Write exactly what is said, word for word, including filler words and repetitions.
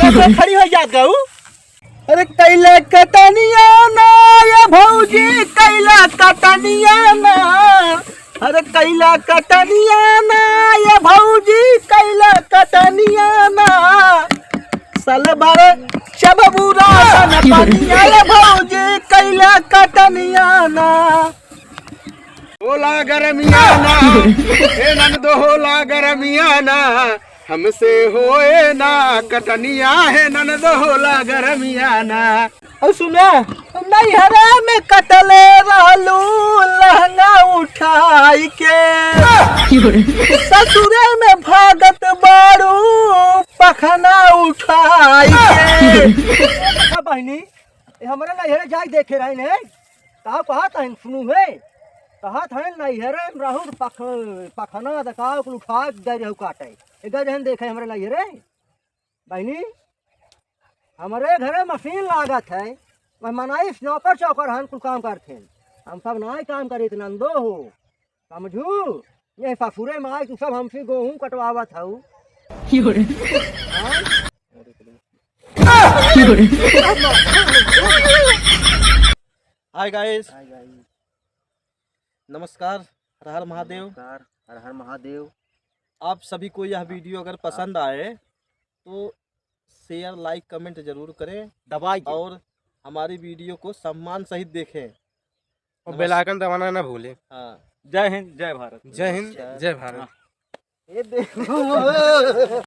तो खड़ी हो जात गऊ। अरे कैला कटनिया ना, ये भौजी, कैला कटनिया ना। अरे कैला कटनिया ना, ये भौजी, कैला कटनिया ना। साल भर चबबुरा सन पनिया, ये भौजी, कैला कटनिया ना। होला गरमिया ना, हे ननदो होला गरमिया ना, हमसे होए ना कटनिया, हे ननदो होला गरमिया ना। और सुना, नैहरा में कटले रहलू लहंगा उठाई के, ससुरे में भागत बारू पखना उठाई के। का बहिनी, ए, हमरे नैहरे जाई देखे रही ने, का कहत हन सुनू हे, कहत हन नैहरे में रहू पख-, पखना दकाव कुल उठा के गए रहू काटे, ए गए रहन देखे हमरे नैहरे। बहिनी, हमरे घरे मशीन लागत है, वह मनाई नौकर चौकर हन कुल काम करथेन, हम सब नाई काम करीत नंदो हो, समझू? ये ससुरे में आई तू सब हमसे गोहूं कटवावत हऊ। हाँ? Hi guys। Hi guys। नमस्कार, हर हर महादेव। नमस्कार, हर हर महादेव। आप सभी को यह वीडियो अगर पसंद आए तो शेयर, लाइक, कमेंट जरूर करें दबाइए। और हमारी वीडियो को सम्मान सहित देखें। और नमस्कार। बेल आइकन दबाना ना भूलें। हाँ। जय हिंद, जय भारत। जय हिंद, नमस्कार। जय भारत। हाँ। ये देखो।